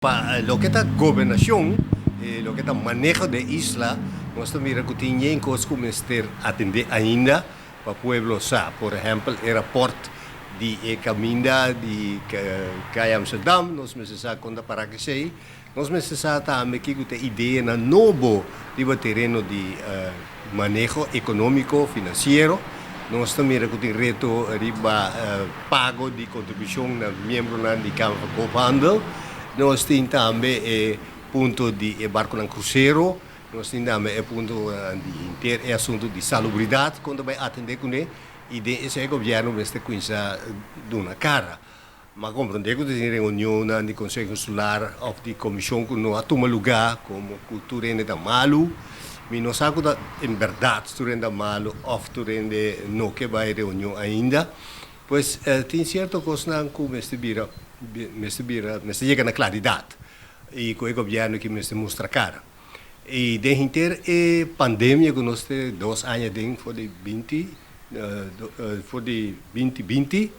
Pa loke ta gobernashon, loke ta maneho di e isla, nos ta mira ku tin yen kos ku mester atendé ainda pa pueblo sa. Por ehèmpel, e rapòrt di e kaminda di Kaya Amsterdam, nos mester sa kon ta para ku esei. Nos mester sa tambe kiko ta e ideanan nobo riba tereno di maneho ekonómiko, finansiero. Nos ta mira ku tin reto riba pago di kontribushon na miembronan di Kamer van Koophandel. Nos tin tambe e punto di e barkonan krusero. Nos tin tambe e punto di henter e asuntu di salubridat kon ta bai atendé kuné i den esei gobièrnu mester kuminsá duna kara. M'a komprondé ku ta tin reunionnan di Konseho Insular òf di komishon ku no a tuma lugá komo ku tur hende ta malu. Mi no sa ku ta en bèrdat tur hende ta malu òf tur hende no ke bai reunion ainda. Pues tin sierto kosnan ku mester bira mester bira mester yega na klaridat i ku e gobièrnu ki mester mustra kara. I den henter e pandemia ku nos te 2 aña den for di 20 for di 2020,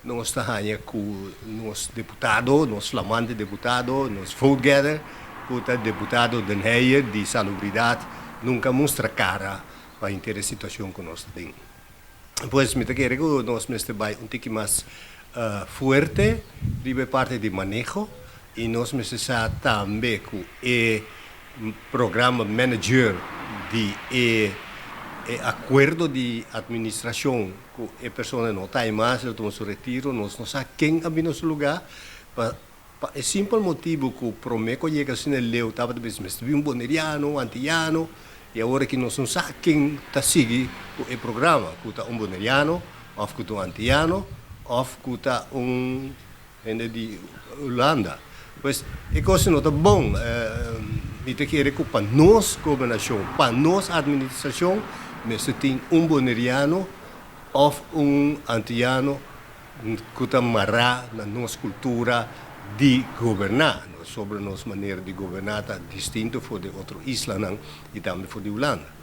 nos ta haña ku nos diputado, nos flamante diputado, nos vote getter, ku ta diputado Den Heyer di salubridat, nunka mustra kara pa henter e situashon ku nos ta den. Pues mi ta kere ku nos mester bai un tiki mas fuerte riba e parti di maneho i nos mester sa tambe ku e programa manager di e akuerdo di administrashon, ku e persona no ta mas, el a tuma su retiro, nos no sa ken a bini na su lugá, pa e simpel motibu ku promé ku yega asina leu tabata bisa mester bin un boneriano, un antiyano, i awor aki nos no sa ken ta sigui ku e programa, ku ta un boneriano òf ku ta un antiyano òf ku ta un hende di Hulanda. Pues e kos no ta bon. Mi ta kere ku pa nos gobernashon, pa nos administrashon, mester tin un boneriano òf un antiyano ku ta mará na nos kultura di goberná. Sobre nos manera di goberná ta distinto for di otro islanan i tambe for di Hulanda.